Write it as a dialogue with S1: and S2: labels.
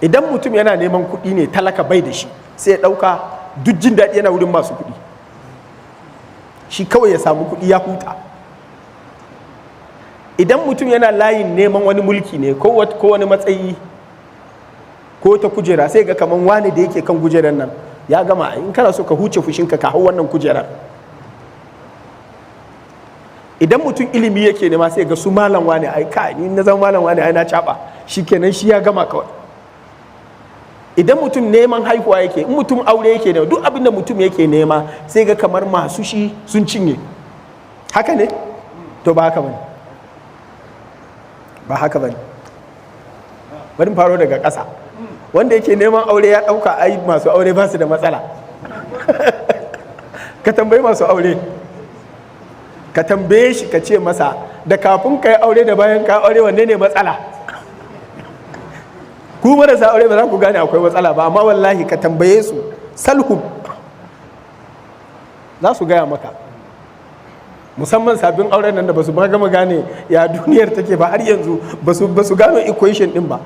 S1: Idan mutum yana neman kuɗi ne, talaka bai da shi, sai ya ɗauka duk jin daɗi yana wurin masu kuɗi, shi kawai ya samu kuɗi ya huta. Idan mutum yana layin neman wani mulki ne ko wani matsayi ko ta kujera, sai ga kaman wani da yake kan kujerar nan ya gama, in kana so ka huce fushinka, ka hau wannan kujerar. Idan mutum ilimi yake nema, sai ga su malam wani, ai kai, ni na zama malam wani, ai na caba, shikenan, shi ya gama kawai. Idan mutum neman haihuwa yake, in mutum aure yake nema, duk abin da mutum yake nema, sai ga kamar masu shi sun cinye. Haka ne? To, ba haka bane, ba haka bane. Bari faro daga ƙasa. Wanda yake neman aure ya ɗauka ai masu aure ba su da matsala. Ka tambayi masu aure, ka tambaye shi, ka ce masa, da kafin ka yi aure da bayan ka aure, wanne ne matsala? Ku marasa aure ba za ku gane akwai matsala ba, amma wallahi ka tambaye su, salhu, za su gaya maka, musamman sabbin auren nan da ba su gama gane ya duniyar take ba har yanzu, ba su gano equation din ba.